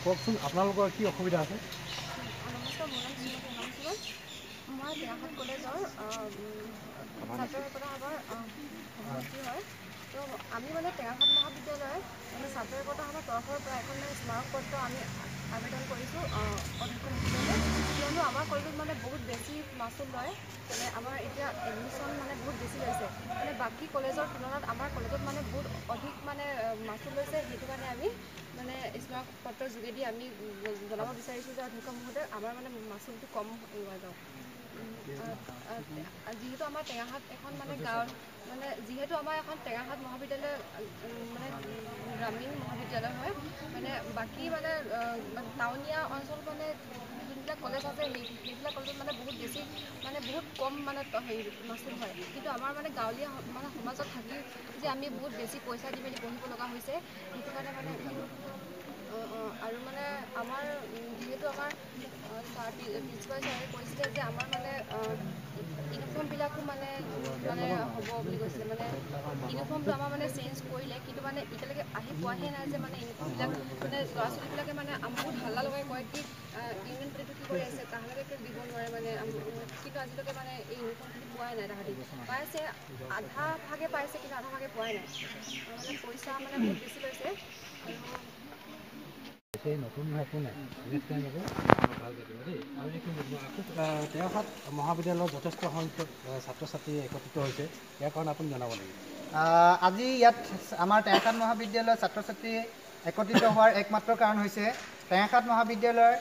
কওকচোন আপোনালোকৰ কি অসুবিধা আছে? নমস্কাৰ, মোৰ নাম শ্ৰীমতী হেমন্ত। মই টেঙাখাত কলেজৰ ছাত্ৰ একতা সভাৰ সভাপতি হয়। তো আমি মানে টেঙাখাত মহাবিদ্যালয়ৰ মানে ছাত্ৰ একতা সভাৰ তৰফৰ পৰা এখন মানে স্মাৰক পত্ৰ আমি আবেদন কৰিছোঁ অধ্যক্ষ মহোদয়লৈ, কিয়নো আমাৰ কলেজত মানে বহুত বেছি মাচুল লয়। মানে আমাৰ এতিয়া এডমিশ্যন মানে বহুত বেছি লৈছে, মানে বাকী কলেজৰ তুলনাত আমাৰ কলেজত মানে বহুত অধিক মানে মাচুল লৈছে। সেইটো কাৰণে আমি মানে স্মাৰক পত্ৰৰ যোগেদি আমি জনাব বিচাৰিছোঁ যে অধ্যক্ষ মহোদয়, আমাৰ মানে মাচুলটো কম লোৱা যাওক। যিহেতু আমাৰ টেঙাখাত এখন মানে গাঁৱৰ মানে যিহেতু আমাৰ এখন টেঙাখাত মহাবিদ্যালয় মানে গ্ৰামীণ মহাবিদ্যালয় হয়, মানে বাকী মানে টাউনীয়া অঞ্চল মানে যোনবিলাক কলেজ আছে সেইবিলাক কলেজত মানে বহুত বেছি মানে বহুত কম মানে হেৰি মাচুল হয়। কিন্তু আমাৰ মানে গাঁৱলীয়া মানে সমাজত থাকি যে আমি বহুত বেছি পইচা দি মেলি পঢ়িব লগা হৈছে, সেইটো কাৰণে মানে আৰু মানে আমাৰ যিহেতু আমাৰ ছাৰ প্ৰিন্সিপাল ছাৰে কৈছিলে যে আমাৰ মানে ইউনিফৰ্মবিলাকো মানে মানে হ'ব বুলি কৈছিলে, মানে ইউনিফৰ্মটো আমাৰ মানে চেঞ্জ কৰিলে, কিন্তু মানে এতিয়ালৈকে আহি পোৱাহে নাই যে মানে ইউনিফৰ্মবিলাক মানে ল'ৰা ছোৱালীবিলাকে মানে বহুত হাল্লা লগাই কয় কি ইউনিয়ন বডিটো কি কৰি আছে, তাহাঁতে কিয় দিব নোৱাৰে মানে, কিন্তু আজিলৈকে মানে এই ইউনিফৰ্মখিনি পোৱাই নাই। তাহাঁতি পাইছে, আধা ভাগে পাইছে, কিন্তু আধা ভাগে পোৱাই নাই। মানে পইচা মানে বহুত বেছি লৈছে। আৰু নতুন নহয়, একো নাই, নেক্সট টাইম আকৌ ভালকৈ দিব দেই। আৰু এইখিনি আকৌ টেঙাখাত মহাবিদ্যালয়ত যথেষ্ট সংখ্যক ছাত্ৰ ছাত্ৰী একত্ৰিত হৈছে, ইয়াৰ কাৰণে আপুনি জনাব লাগিব। আজি ইয়াত আমাৰ টেঙাখাত মহাবিদ্যালয়ৰ ছাত্ৰ ছাত্ৰী একত্ৰিত হোৱাৰ একমাত্ৰ কাৰণ হৈছে টেঙাখাত মহাবিদ্যালয়ৰ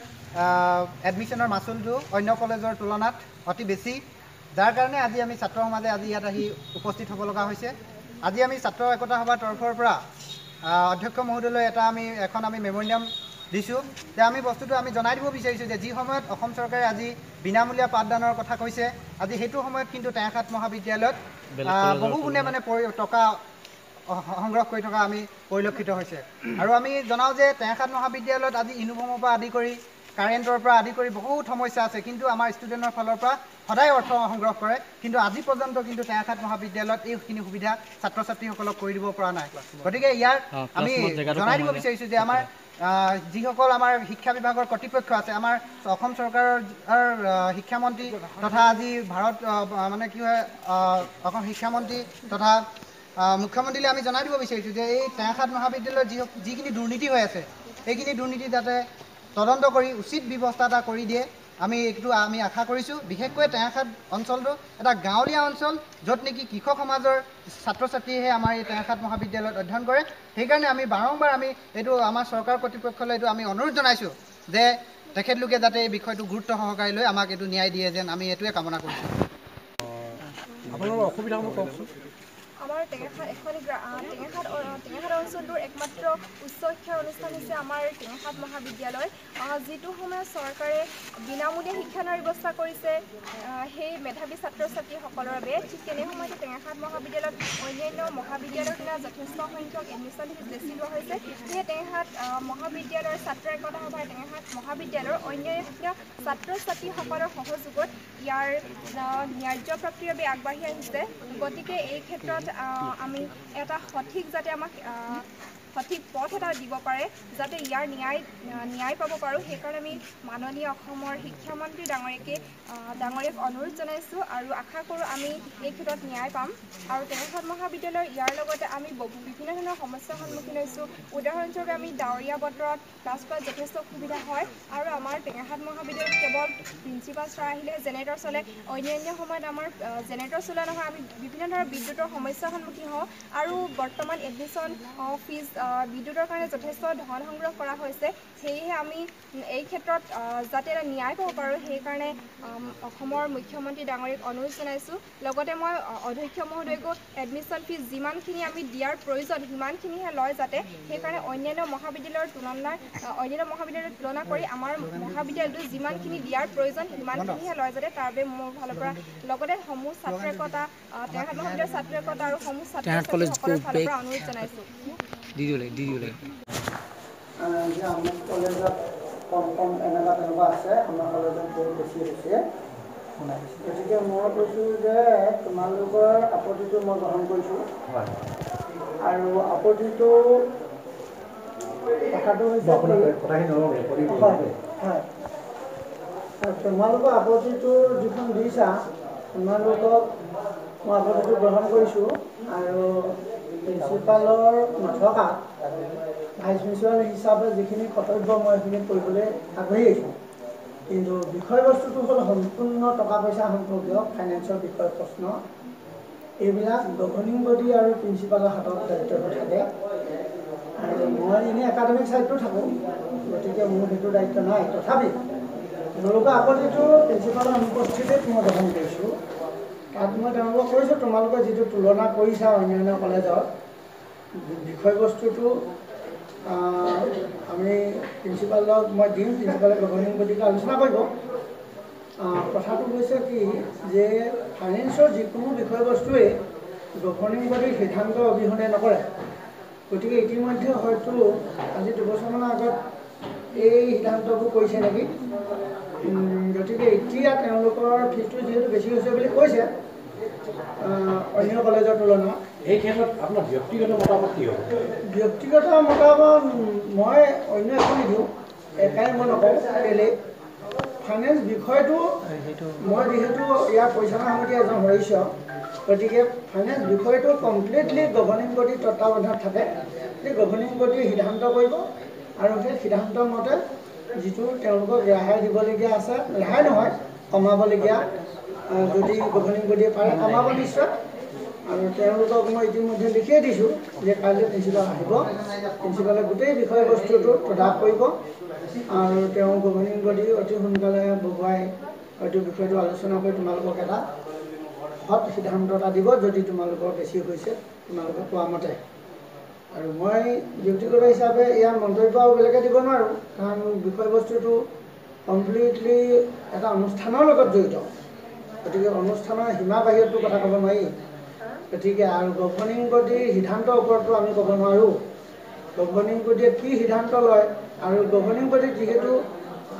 এডমিশ্যনৰ মাচুলটো অন্য কলেজৰ তুলনাত অতি বেছি, যাৰ কাৰণে আজি আমি ছাত্ৰ সমাজে আজি ইয়াত আহি উপস্থিত হ'ব লগা হৈছে। আজি আমি ছাত্ৰ একতা সভাৰ তৰফৰ পৰা অধ্যক্ষ মহোদয়লৈ এটা আমি এখন আমি মেম'ৰিয়াম দিছোঁ যে আমি বস্তুটো আমি জনাই দিব বিচাৰিছোঁ যে যি সময়ত অসম চৰকাৰে আজি বিনামূলীয়া পাঠদানৰ কথা কৈছে, আজি সেইটো সময়ত কিন্তু টেঙাখাত মহাবিদ্যালয়ত বহু গুণে মানে টকা সংগ্ৰহ কৰি থকা আমি পৰিলক্ষিত হৈছে। আৰু আমি জনাওঁ যে টেঙাখাত মহাবিদ্যালয়ত আজি ইউনিফৰ্মৰ পৰা আদি কৰি কাৰেণ্টৰ পৰা আদি কৰি বহুত সমস্যা আছে, কিন্তু আমাৰ ষ্টুডেণ্টৰ ফালৰ পৰা সদায় অৰ্থ সংগ্ৰহ কৰে, কিন্তু আজি পৰ্যন্ত কিন্তু টেঙাখাত মহাবিদ্যালয়ত এইখিনি সুবিধা ছাত্ৰ ছাত্ৰীসকলক কৰি দিব পৰা নাই। গতিকে ইয়াৰ আমি জনাই দিব বিচাৰিছোঁ যে আমাৰ যিসকল আমাৰ শিক্ষা বিভাগৰ কৰ্তৃপক্ষ আছে, আমাৰ অসম চৰকাৰৰ শিক্ষামন্ত্ৰী তথা আজি ভাৰত মানে কি হয় অসম শিক্ষামন্ত্ৰী তথা মুখ্যমন্ত্ৰীলৈ আমি জনাই দিব বিচাৰিছোঁ যে এই টেঙাখাত মহাবিদ্যালয়ত যিখিনি দুৰ্নীতি হৈ আছে, এইখিনি দুৰ্নীতি যাতে তদন্ত কৰি উচিত ব্যৱস্থা এটা কৰি দিয়ে, আমি এইটো আমি আশা কৰিছোঁ। বিশেষকৈ টেঙাখাত অঞ্চলটো এটা গাঁৱলীয়া অঞ্চল, য'ত নেকি কৃষক সমাজৰ ছাত্ৰ ছাত্ৰীহে আমাৰ এই টেঙাখাত মহাবিদ্যালয়ত অধ্যয়ন কৰে। সেইকাৰণে আমি বাৰম্বাৰ আমি এইটো আমাৰ চৰকাৰ কৰ্তৃপক্ষলৈ এইটো আমি অনুৰোধ জনাইছোঁ যে তেখেতলোকে যাতে এই বিষয়টো গুৰুত্ব সহকাৰে লৈ আমাক এইটো ন্যায় দিয়ে যেন আমি এইটোৱে কামনা কৰিছোঁ। আপোনালোকৰ অসুবিধাসমূহ কওকচোন। আমাৰ টেঙাখাত এখন টেঙাখাত অঞ্চলটোৰ একমাত্ৰ উচ্চ শিক্ষাৰ অনুষ্ঠান হৈছে আমাৰ টেঙাখাত মহাবিদ্যালয়। যিটো সময়ত চৰকাৰে বিনামূলীয়া শিক্ষাদানৰ ব্যৱস্থা কৰিছে সেই মেধাৱী ছাত্ৰ ছাত্ৰীসকলৰ বাবে, ঠিক তেনে সময়তে টেঙাখাত মহাবিদ্যালয়ত অন্যান্য মহাবিদ্যালয়ৰ তুলনাত যথেষ্ট সংখ্যক এডমিশ্যন ফিজ বেছি লোৱা হৈছে। সেয়ে টেঙাখাত মহাবিদ্যালয়ৰ ছাত্ৰ একতা সভাই টেঙাখাত মহাবিদ্যালয়ৰ অন্যান্য ছাত্ৰ ছাত্ৰীসকলৰ সহযোগত ইয়াৰ ন্যায্য প্ৰাপ্তিৰ বাবে আগবাঢ়ি আহিছে। গতিকে এই ক্ষেত্ৰত আমি এটা সঠিক যাতে আমাক সঠিক পথ এটা দিব পাৰে, যাতে ইয়াৰ ন্যায় পাব পাৰোঁ, সেইকাৰণে আমি মাননীয় অসমৰ শিক্ষামন্ত্ৰী ডাঙৰীয়াক অনুৰোধ জনাইছোঁ আৰু আশা কৰোঁ আমি এই ক্ষেত্ৰত ন্যায় পাম। আৰু টেঙাখাত মহাবিদ্যালয়ৰ ইয়াৰ লগতে আমি বিভিন্ন ধৰণৰ সমস্যাৰ সন্মুখীন হৈছোঁ। উদাহৰণস্বৰূপে আমি ডাৱৰীয়া বতৰত ক্লাছ কৰাত যথেষ্ট অসুবিধা হয় আৰু আমাৰ টেঙাখাত মহাবিদ্যালয়ত কেৱল প্ৰিন্সিপাল ছাৰ আহিলে জেনেৰেটৰ চলে, অন্যান্য সময়ত আমাৰ জেনেৰেটৰ চলোৱা নহয়, আমি বিভিন্ন ধৰণৰ বিদ্যুতৰ সমস্যাৰ সন্মুখীন হওঁ। আৰু বৰ্তমান এডমিশ্যন ফিজ বিদ্যুতৰ কাৰণে যথেষ্ট ধন সংগ্ৰহ কৰা হৈছে, সেয়েহে আমি এই ক্ষেত্ৰত যাতে এটা ন্যায় পাব পাৰোঁ সেইকাৰণে অসমৰ মুখ্যমন্ত্ৰী ডাঙৰীয়াক অনুৰোধ জনাইছোঁ। লগতে মই অধ্যক্ষ মহোদয়কো এডমিশ্যন ফিজ যিমানখিনি আমি দিয়াৰ প্ৰয়োজন সিমানখিনিহে লয় যাতে, সেইকাৰণে অন্যান্য মহাবিদ্যালয়ৰ তুলনা কৰি আমাৰ মহাবিদ্যালয়টো যিমানখিনি দিয়াৰ প্ৰয়োজন সিমানখিনিহে লয় যাতে, তাৰ বাবে মোৰ ফালৰ পৰা লগতে সমূহ ছাত্ৰ একতা টেঙাখাত মহাবিদ্যালয়ৰ ছাত্ৰ একতা আৰু সমূহ ছাত্ৰ ছাত্ৰীসকলৰ ফালৰ পৰা অনুৰোধ জনাইছোঁ। দি দিব লাগে, দি দিব লাগে। যে আমুক কলেজত কম কম এনেকুৱা তেনেকুৱা আছে, আমাৰ কলেজত বহুত বেছি হৈছে। গতিকে মই কৈছোঁ যে তোমালোকৰ আপত্তিটো মই গ্ৰহণ কৰিছোঁ আৰু আপত্তিটো কথাটো হৈছে, হয়, তোমালোকৰ আপত্তিটো যিখন দিছা, তোমালোকক মই আপত্তিটো গ্ৰহণ কৰিছোঁ। আৰু প্ৰিন্সিপালৰ নথকা ভাইচ প্ৰিন্সিপাল হিচাপে যিখিনি কৰ্তব্য মই সেইখিনি কৰিবলৈ আগবাঢ়ি আহিছোঁ। কিন্তু বিষয়বস্তুটো হ'ল সম্পূৰ্ণ টকা পইচা সম্পৰ্কীয় ফাইনেন্সৰ বিষয় প্ৰশ্ন। এইবিলাক গভৰ্ণিং বডি আৰু প্ৰিন্সিপালৰ হাতত দায়িত্বটো থাকে, আৰু মই এনেই একাডেমিক ছাইডটো থাকোঁ, গতিকে মোৰ সেইটো দায়িত্ব নাই। তথাপি তেওঁলোকৰ আপত্তিটো প্ৰিন্সিপালৰ অনুপস্থিতিত মই গ্ৰহণ কৰিছোঁ। তাত মই তেওঁলোকক কৈছোঁ, তোমালোকে যিটো তুলনা কৰিছা অন্যান্য কলেজত, বিষয়বস্তুটো আমি প্ৰিন্সিপালক মই দিম, প্ৰিন্সিপালে গভৰ্ণিং বডিক আলোচনা কৰিব। কথাটো হৈছে কি যে ফাইনেন্সৰ যিকোনো বিষয়বস্তুৱেই গভৰ্ণিং বডিৰ সিদ্ধান্ত অবিহনে নকৰে। গতিকে ইতিমধ্যে হয়তো আজি 2 বছৰমানৰ আগত এই সিদ্ধান্তবোৰ কৰিছে নেকি। গতিকে এতিয়া তেওঁলোকৰ ফিজটো যিহেতু বেছি হৈছে বুলি কৈছে অন্য কলেজৰ তুলনাত। এই ক্ষেত্ৰত আপোনাৰ ব্যক্তিগত মতামত কি হ'ব? ব্যক্তিগত মতামত মই অন্য একো নিদিওঁ, একাই মই নকওঁ। কেলৈ, ফাইনেন্স বিষয়টো মই যিহেতু ইয়াৰ পৰিচালনা সমিতিৰ এজন সদস্য, গতিকে ফাইনেন্স বিষয়টো কমপ্লিটলি গভৰ্ণিং বডিৰ তত্বাৱধানত থাকে। সেই গভৰ্ণিং বডিয়ে সিদ্ধান্ত কৰিব, আৰু সেই সিদ্ধান্ত মতে যিটো তেওঁলোকক ৰেহাই দিবলগীয়া আছে, ৰেহাই নহয়, কমাবলগীয়া যদি গভৰ্ণিং বডিয়ে পাৰে কমাব নিশ্চয়। আৰু তেওঁলোকক মই ইতিমধ্যে লিখিয়ে দিছোঁ যে কাইলৈ প্ৰিন্সিপাল আহিব, প্ৰিন্সিপালে গোটেই বিষয়বস্তুটো তদাৰক কৰিব, আৰু তেওঁ গভৰ্ণিং বডি অতি সোনকালে বহুৱাই হয়তো বিষয়টো আলোচনা কৰি তোমালোকক এটা সৎ সিদ্ধান্ত এটা দিব, যদি তোমালোকৰ বেছি হৈছে তোমালোকে কোৱা মতে। আৰু মই ব্যক্তিগত হিচাপে ইয়াৰ মন্তব্য আৰু বেলেগে দিব নোৱাৰোঁ, কাৰণ বিষয়বস্তুটো কমপ্লিটলি এটা অনুষ্ঠানৰ লগত জড়িত। গতিকে অনুষ্ঠানৰ সীমা বাহিৰততো কথা ক'ব নোৱাৰি। গতিকে আৰু গভৰ্ণিং বডিৰ সিদ্ধান্তৰ ওপৰতো আমি ক'ব নোৱাৰোঁ, গভৰ্ণিং বডিয়ে কি সিদ্ধান্ত লয়। আৰু গভৰ্ণিং বডিত যিহেতু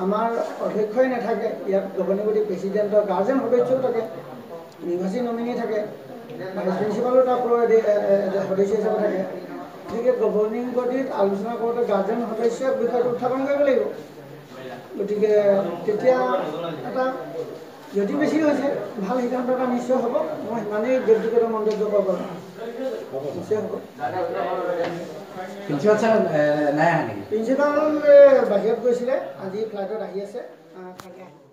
আমাৰ অধ্যক্ষই নাথাকে, ইয়াত গভৰ্ণিং বডি প্ৰেচিডেণ্টৰ গাৰ্জেন সদস্যও থাকে, নিৰ্বাচী নমিনী থাকে, ভাইচ প্ৰিন্সিপালো তাৰ সদস্য হিচাপে থাকে। গতিকে গভৰ্ণিং বডিত আলোচনা কৰোঁতে গাৰ্জেন সদস্যক বিষয়টো উত্থাপন কৰিব লাগিব। গতিকে তেতিয়া এটা যদি বেছি হৈছে ভাল সিদ্ধান্ত এটা নিশ্চয় হ'ব। মই সিমানেই ব্যক্তিগত মন্তব্য ক'ব পাৰোঁ, নিশ্চয় হ'ব। প্ৰিন্সিপাল ছাৰ নাই অহা নেকি? প্ৰিন্সিপাল বাহিৰত গৈছিলে, আজি ফ্লাইটত আহি আছে, কাইলৈ আহিব।